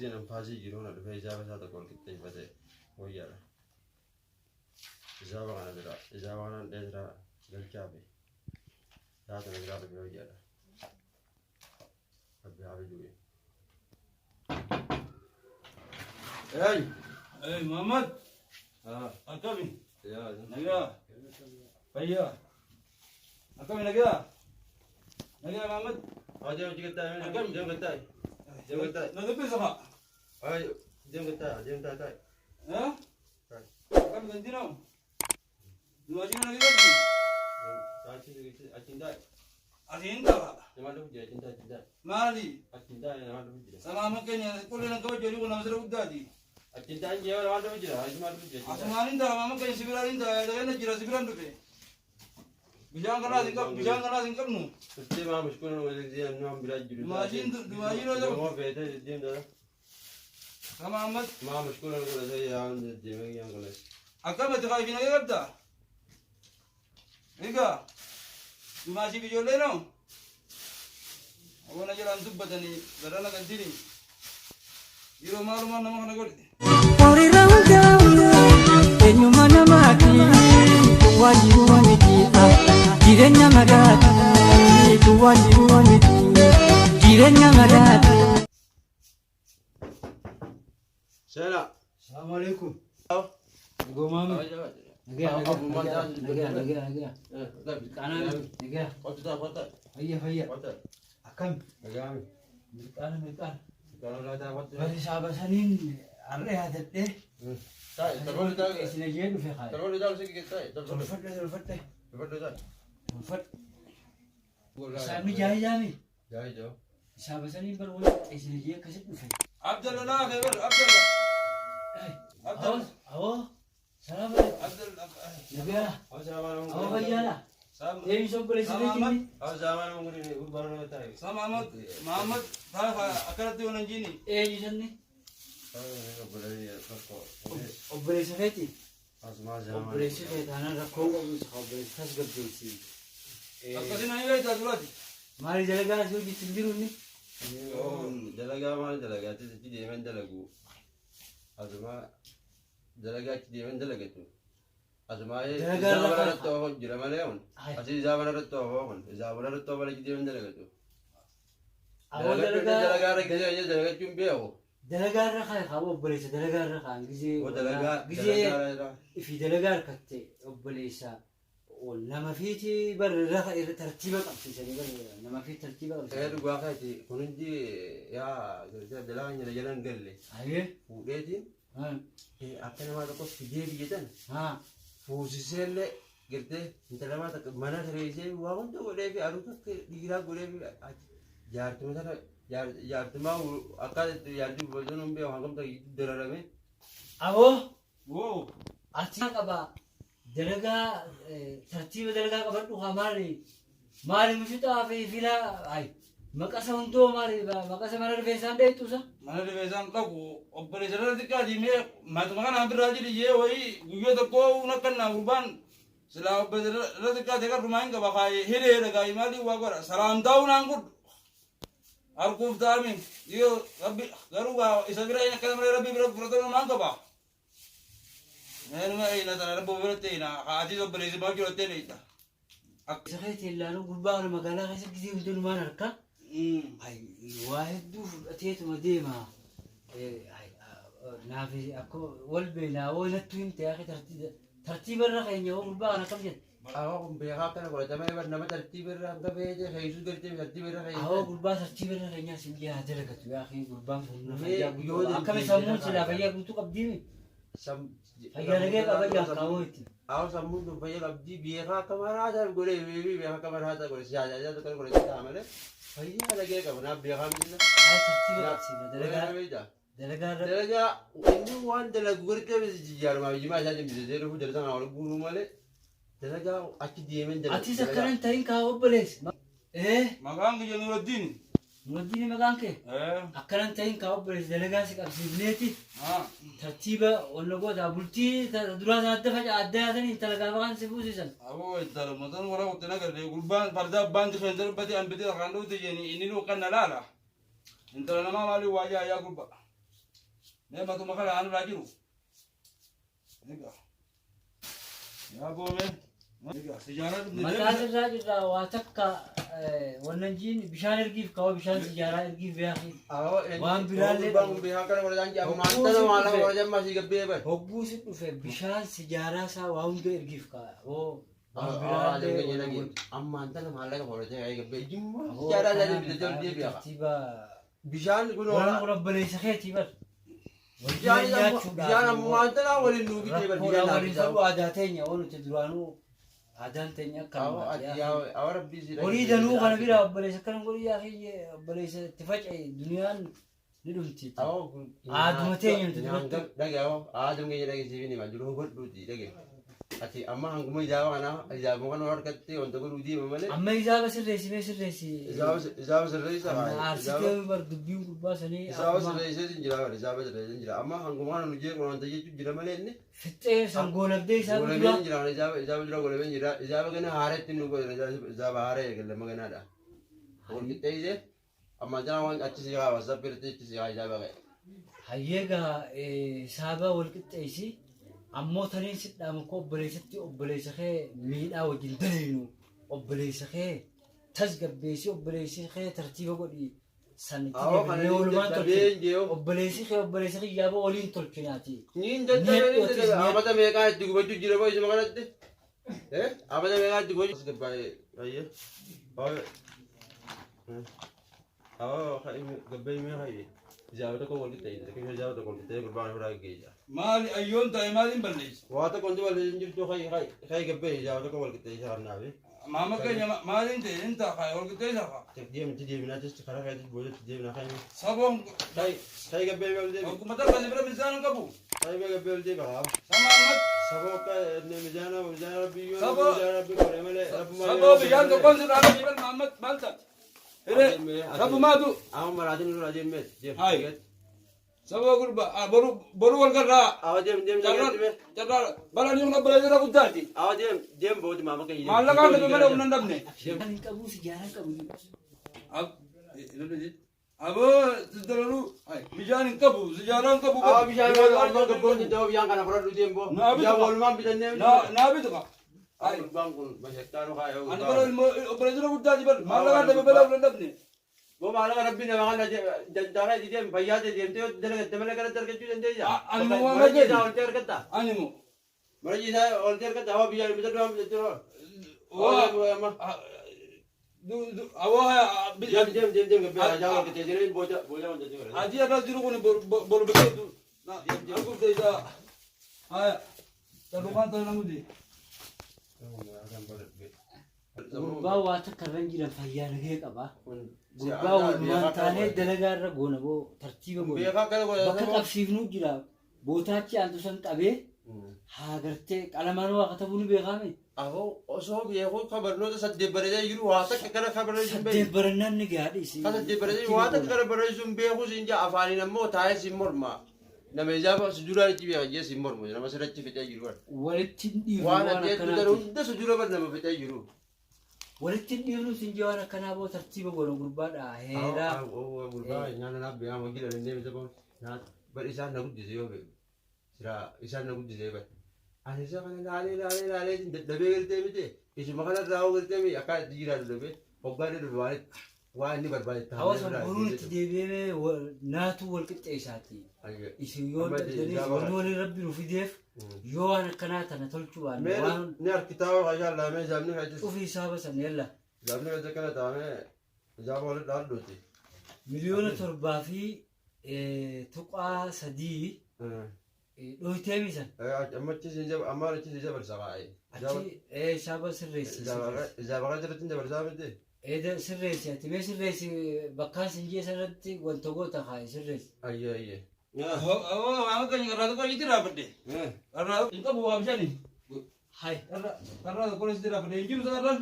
Gizeen anfaasii jiru na dhufee hisaaba isaa tokko ol qixxeeffate wayyaadha. Hisaaba kana jira. Hisaaba kanaan dheesraa galchaafi. Isaa sana biraa dhufee wayyaadha. Rabbi haa fiduu. Hey! Hey, Muhammad, Ah, akkami? yaa. Nagaa? Fayyaa? Akkami nagaa? Nagaa Muhammad? Ah, deem achi gattaa'e. Akkam? Deem gattaa'e. Deem gattaa'e. Na dubbisa haa? Ay, deem gattaa'e. Deem taa'e taa'e. Eh? Taa'e. Akkami dandinoo? Duwwaashina nagaa qabdi? Achi achi hin taa'e. Asiin ta'a. Nama dhufu jira achi hin taa'e achi hin taa'e. Maali? Achi hin taa'e nama dhufu jira. Salaama keenya qullee nan kabajju jedhu kun nama sirra guddaati. Achi hin taa'e jira nama dhufu jira. Achi maal dhufu jira. Asumaan hin ta'a maama keenya sibiraan hin ta'a yaada jira sibiraan dhufe. Bishaan kanaas hin qabnu bishaan kanaas hin qabnu. Turtee maa mashkuula nama deemtee nama biraa jiru. Dumaashiin yoo ta'u. Nama feetee deemtaa. Sama Ahmad Maa mashkuula nama godhatee yaa deemee yaa galas. akkamatti kaayifii nagaa qabda? Egaa dumaashiif ijoollee noo? Abona jalaan dubbatanii garana gandini. Yeroo maalumaan nama kana godhe. Horiirra hundaa'uun eenyummaa namaati waan jiru waan miti jireenya magaati waan jiru waan miti jireenya magaati. Seenaa. Salaamu alaikum. Gomaami. Nagaa nagaa nagaa nagaa nagaa. Mirqaanaa nagaa. Qottu ta'a qottu. Fayya fayya. Qottu. Akkam. Nagaami. Mirqaana mirqaana. Mirqaana laataa qottu. Bari saabasaniin harree haadadhee. Taa'e tolfadhu taa'e. Isin ajee dhufe kaa'e. Tolfadhu taa'e si taa'e tolfadhu. Tolfadhe tolfadhe. Tolfadhu taa'e. Tolfadhe. Saabni jaayijaami. Jaayii joo. Saabasaniin bar wal isin ajee akkasitti dhufe. Abdalla naa kee bar Abdalla. Abdalla. Awoo. Salaamu alaikum. Abdalla. Nagaa. Awwa Awoo fayyaadha. Sama Eenyu obboleessi Sama Ahmad. keetii? Awwa zaamaan umurii gurbaana nama taa'e. Sama Ahmad. Muhammad taa'e akkanatti waan hin jiini. Eenyu sanni? Obboleessa keetii? Obboleessi kee taanaan rakkoo qabu isa obboleessi tasgabbeessi. Akkasii nani beektaa duraati. Maali dalagaa asii hojiitti hin jiru inni? Dalagaa maal dalagaa achi deeman dalagu. Asuma dalagaa achi deeman dalagatu. Asuma Dalagaa isaa lafa- irratti oofoo jira malee kun. Ay. Asii isaa irratti oofoo kun. Isaa irratti oofoo achi deeman dalagatu. Awwa Dalagaa dalagaa irra dalagachuun beeku. dalagaa irra kaa'e haa obboleessa dalagaa irra kaa'an gizee Dalagaa gizee dalagaa irra. ifi dalagaa harkatte obboleessa nama fiiti bar irra irra tartiiba qabsiisanii bar nama fi tartiiba Ee qabsiisanii. dhugaa keeti kun hundi yaa dalagaa jala jalan galle Ayee. fuudheetiin akka namaa tokko fidee biyya tan Haa. fuusiseellee gartee intala namaa takka mana kireessee waa hunda godhee fi aduu takka dhiiraa godhee fi jaartuma sana jaartumaa akka jaartii bosona hin beeku hangam takka dararame. Aboo Woo. ati qaba dalagaa tartiiba dalagaa qabadhu haa maali maali mushuxaa fi filaa ay maqasa hundoo maali maqasa mana rifeensaan dheeyxuusa. Mana rifeensaan qabu obboleessa irra xiqqaa diimee matuma kanaan birraa jiri jee wayii guyyaa tokko akka naa gurbaan silaa obboleessa irra xiqqaa ta'e qarrumaa hin qaba kaayee hiree dhagaayii maalii waa godha salaamtaa'uu naan godhu. Harkuuf ta'ame yoo rabbi garuu gaa isa bira hin akkana malee rabbi bira fudhatama maan qaba. Meenuma eeyna tana rabbi biratti eeyna haati obboleessi maa jirattee beekta. Isa keetiin ilaalu gurbaa kana magaalaa keessa gisee hundumaan harka ay waa hedduu fudhateetuma deema. Naaf akka wal beelaa woo nattu himte yaa tartiiba irra keenya woo gurbaa kana akkam jette. Awwa kun beekaa akkana godhatama bar nama tartiiba irra hanga feete keessus gartee tartiiba irra Awwa keessan. gurbaa tartiiba irra keenyaa sin yaa dalagatu yaa akhi gurbaan kun Mee fayyaa yoo guutuu akkami dandeesse sammuun irra silaa kaa'e. fayyaa guutuu qabdiimi. Fayyaa Fayyaa nagee qaba yaa kaawoo itti. Awwa sammuun tun fayyaa qabdii beekaa akka maraataa godhee beekaa akka maraataa godhe siyaasaa isaa tokko godhe ta'a malee fayyaa nagee qaba naaf beekaa miti. Ay tartiiba qabsiifna dalagaa dalagaa irra Dalagaa inni waan dalagu gartee jijjiiramaa biyyimaa isaa jimbisee dhufu dalagaa kana wal guuruu malee dalagaa achi deemeen dalagu. Atis akkana hin ta'in kaa obboleessa. Ee Maqaan kiyya Nuuraddiin. Nuuraddiin maqaan kee Ee. akkana hin ta'in kaa obboleessa dalagaa si qabsiifneeti Haa. tartiiba ol goota bultii duraa sana adda faca'a adda yaasanii intala gaafa kan si fuusisan. Aboo intala matan wara kutte nagarre gurbaan farda abbaan dikeen darbate an bitee kan dhufte jeni inni nu kan na laala. Intala namaa maaliif waa jaa yaa gurba. Mee matuma kana aan irraa jiru. Egaa. Yaa boomee. Egaa sijaaraa dhufne Mataa sirraa jirraa waa takka wannan jiin bishaan ergiif kawa bishaan sijaaraa ergiif beekii. Waan biraallee Hogguu si dhufe bishaan sijaaraa isaa waa hunda ergiif ka'a. Hoo waan biraallee Ammaan tana maallaqa fudhatee ka'ee gabbee jimma Hoo sijaaraa kanaan isaanii bitachuu deebi'a. tartiiba Bishaan kun waan kun obboleessa keetii bar. Bishaan bishaan ammaan tana waliin nuu bitee bar Rakkoodhaan bishaan waliin naa ta'uu aadaa teenya waan nuti duraanuu aadaan teenya akka Horii danuu kana bira obboleessa akkana godhi yaa kiyye obboleessa itti faca'e duniyaan ni dhumti. Aaduma teenya nuti duratti. Dhaga'a aaduma keenya dhageessiif ni jiru hubadhuuti dhaga'a. Ati amma hanguma ijaaba kana ijaabuma kana harkatti wanta godhuu deema malee. Amma ijaaba sirreessi mee sirreessi. Ijaaba sirreessa Aarsitee bar dubbiin gubbaa sanii Ijaaba akkuma sirreessee hin jira ijaaba sirreessee hin jira amma hanguma kana nu jeequ wanta jechuun jira malee inni fixxee sangoolabdee isaa goolabee dura hin jira ijaaba ijaaba dura goolabee hin jira ijaaba gana haaretti nu godhe ijaaba haaree eegale maganaadha. Wal qixxeessee amma jala waan achi si haa wasaappiirratti achi si haa ijaaba ga'e. hayyeegaa saaba wal qixxeessi ammoo taniin sidhaamu koo obboleessatti obboleessa kee miidhaa wajjin daleenu obboleessa kee tasgabbeessi obboleessi kee tartiiba godhi san itti Awoo kana deebinee ni walumaan dadhabee tolchine hin jiru. obboleessi kee obboleessa kiyyaaba waliin tolchinaati. Niin dadhabee niin dadhabee amata meeqaa itti gubachuu jira boo isuma kanatti. Amata meeqaa itti gubachuu. Gabbaa ayyee. Awoo gabbaa mee hayyee. Ijaaba tokko wal qixxeesse keessa ijaaba tokko wal qixxeesse gurbaan ofirraa geggeessa. Maali ayyoon ta'e maaliin balleessa? Waa tokko hundi wal hin jirtu hayi hayi hayi gabbee ijaaba tokko wal qixxeesse kanaaf. Maama keenya maaliin ta'e hin ta'a wal qixxeessa kaa. Deemti deemnaa jechi karaa keetti boodatti deemnaa hayi. Saboon Hayi hayi gabbee wal deebi. Akkuma takka si bira mizaana hin qabu. Hayi gabbee wal deebi haa. Sama ammat Saboo akka mizaana mizaana rabbii yoo Saboo- mizaana rabbii godhe malee rabbumaa saboo bishaan tokkoon sirraa dhabii bal maammat maal taate? Hiree sabumaatu Amma maraatiin nurraa deemee deem. Hayi. Saboo gurba boru boru wal garraa. Awa deem deem Carraa deem. carraa bara ni humna bala jira guddaati. Awa deem deem boodi maama keenya. Maallaqaan dhabe malee humna hin dhabne. Bishaan hin qabu sijaaraa hin qabu. Aboo dalaluu bishaan hin qabu sijaaraa hin qabu. Awa bishaan amma gabboon ta'u bishaan kana fudhadhu deem boo. Naa bitu. Bishaan walumaan bitannee. Naa bitu kaa. Gurbaan kun mashaqtaan haa Ani bara obboleessa jira guddaati bar maallaqaan dhabe malee humna hin dhabne. Boo maallaqa rabbii nama kana danda'a deem fayyaa ta'e deemtee yoo dalagatte malee kanatti argachuu dandeessa. Ani moo waan Mana jedhu. ciisaa oltee argatta. Ani moo. Mana ciisaa oltee argatta. Awa bishaan bitadhu waan bitachuu. Waa. Awoo Deem deem deem deem gabbee ajaa wal qixxee jireen booda booda wanta jiru. Hajii irra jiru kun boru biqiltu. Arguuf ta'e isaa. Haya. Sadumaan ta'e namuti. Gurbaa waa takka irra hin jiran fayyaa nagee qaba. Gurbaa walumaan taanee dalagaa irra goona boo tartiiba goona. Beekaa kana godha. Bakka qabsiifnu jira. Bootaachi aantu san qabee haa gartee qalamaan waa katabuu ni beekaame. Ahoo osoo beekuu kan barnoota saddeet baratee jiru waa takka kana kan barreessu hin Saddeet beeku. barannaan ni gaadhi. Kan saddeet baratee jiru waa takka kana barreessu hin beeku siin jaa afaaniin ammoo taa'ee siin morma. Nama ijaaba sujudaan itti beeka jee siin mormu nama sirriitti fixee jiru. Walitti hin dhiifnu Waan waan addeettu daruu akkanaati. hunda sujuda bar nama fixee jiru. Walitti hin dhiifnu siin jee waan akkanaa boo tartiiba goona gurbaadha heeraa. Gurbaa nyaata naaf beekaa hojii dhalannee miti boo bar isaan na guddise yoo beeku. Siraa isaan na guddise bar. Ani isa kana laalee laalee laalee dadhabee galtee miti isuma kana irraa hoo galtee miti akka itti jiraatu dadhabee hoggaa dadhabe waan waan inni barbaade taa'ee Hawaasa boruun itti deebi'ee naatu wal qixxeessaati. Isin yoo dadhabees wanni waliin rabbi nu fideef yoo waan akkanaa tana tolchuu baanne waan Ni harkitaaba kashaa laamee ijaabni kaachis. cufii isaa basan yalla. Ijaabni kaachis kana taa'amee ijaaba walitti dhaadduuti. 7.3 miliyoona dhoytee misan. Amma achi amma achi dabarsa baay'ee. Achi isaaba sirreessi. Ijaaba kana jalatti dabarsaa miti. Eeda sirreessi ati mee sirreessi bakkaan sin jee sanatti wanta goota kaaye sirreessi. Ayyee ayyee. Awoo maama keenya irraa tokko itti raafadde. Irraa hin qabu waa bishaani. Hai. Karraa tokko itti raafadde hin jiru sadarran.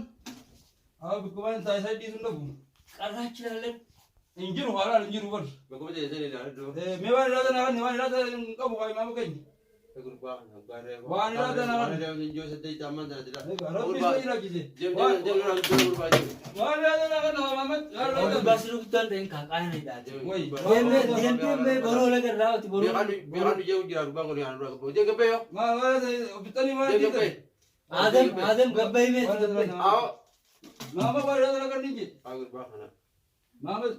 Awoo bikkumaan taayisaa dhiisuu hin dhabu. Qarraachi laallan. Hin jiru haalaan hin jiru bar. Bakkuma jeesanii ilaalu. Mee waan ilaaltan haala waan ilaaltan hin qabu waa maama keenya. Waan irraa Waan irraa ijoo saddeet ammaan tana dila. Rabbi isa jiraachise. Waan irraa kana Maamad. Gurbaa sirra guddaan ta'in kaaqaan hidhaate. Way. Deemee deemee boroo laga irraa oti boroo. Beekan ijoo jira gurbaan kun yaa nurraa gabbee. Gabbee yoo. Maal bitanii maal Gabbee. Aadam Aadam gabbayi meeti gabbayi. Awo. Maama waan irraa kana ni Haa gurbaa kana. Maamad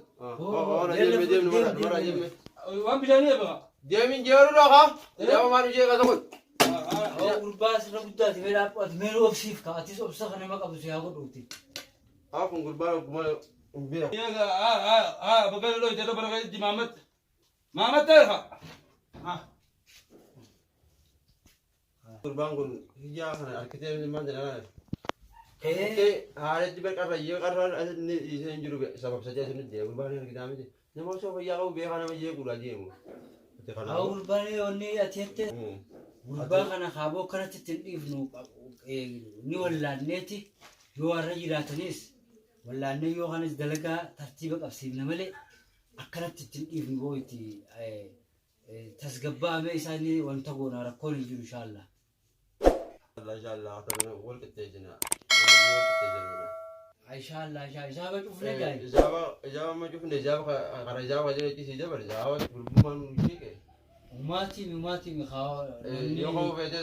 Deemee deemee nurraa deemee. waan bishaanii eebba. Deemin jeeru dhoka. Deema maal ijoo qasa kun. Gurbaa sirra guddaati mee dhaabbu ati mee obsiif ka atis obsa kana nama qabdu si haa godhuuti. Haa kun gurbaan akkuma hin beeku. Haa bakka loo jedhu bara keessa Maamad. Maamad ta'e haa. Gurbaan kun hiyyaa kana harkitee maal jedhaa. Kee Haalatti bee qarra yoo qarra inni dhiisee hin jiru sababsatee asinitti deema gurbaan hin argitaa miti. Nama osoo fayyaa qabu beekaa nama jeequudha deemu. Haa gurbaan onni ati jette gurbaa kana kaaboo akkanatti ittiin dhiifnu ni wallaanneeti yoo warra jiraatanis wallaannee yoo kanas dalagaa tartiiba qabsiifna malee akkanatti ittiin dhiifnu boo itti tasgabbaa'amee isaanii wanta goona rakkoon hin jiru inshaallaa. Inshallah wal qixxeessina. Wal qixxeessina. Inshaallaa inshaallaa isaaba cufne gaa'e. Ijaaba ijaaba amma cufne ijaaba kara ijaaba jala ciisee jabal ijaaba gurbummaan nu jeeqe. Umaatiin umaatiin haa. Yoo qabu feete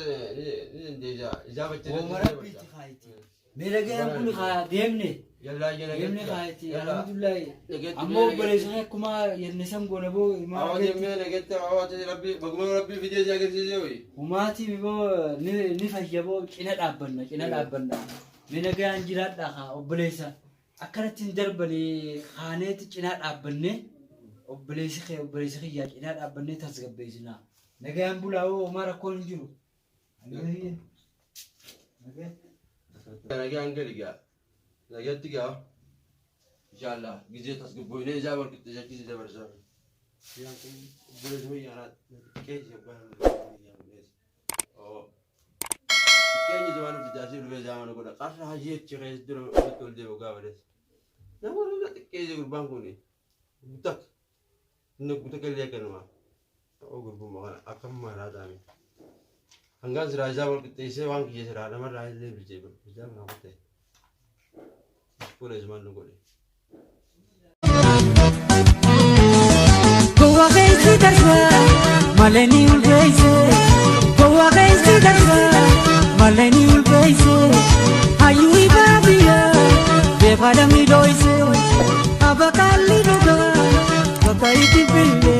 ni dandeessa ijaaba jala. Wooma rabbiitti kaayiti. Mee dhagayaan kun haa deemne. Yallaa jala Deemne kaayiti alhamdulillahi. Dhageetti Ammoo obboleessa kee akkuma jenne san goona boo Awwa deemnee dhageetti awwa rabbi baguma rabbi fidee si agarsiisee hoyi. Umaatiin immoo ni fayya boo cina dhaabbanna cina dhaabbanna. Mee dhagayaan jiraadhaa haa obboleessa. Akkanatti hin darbanii kaaneeti cinaa dhaabbannee obboleessi kee obboleessi kiyyaa cinaa dhaabbannee tasgabbeessinaa. Nagayaan bulaa hoo homaa rakkoon hin jiru. Nagaan gadi gaa. Nagaatti gaa. Inshallah gizee tasgabboonee isaa wal qixxeessachise dabarsaa. Yaan kun obboleessa wayyaa xiqqeessi abbaan Xiqqeenyi zaman fidaasii dhufee zamana godha. Qarra hajii achi keessa dura ofitti ol deemu gaafa des. Nama irra xiqqeessi gurbaan kun gutak. Inni gutak illee akkanuma. Oo gurbummaa kana akkam maraa ta'ame. Hangaan siraa isaa wal qixxeessee waan kiyya siraa namarraa illee bilchee bilchaa kana kutte. Fuula isumaan nu godhe. Gowwa keessi darba malee ni ulfeesse. Gowwa keessi darba malee ni ulfeesse. Hayyuu ifaa biyya beekaa lamni dhoyse. Abakaalli dhugaa bakka itti fille.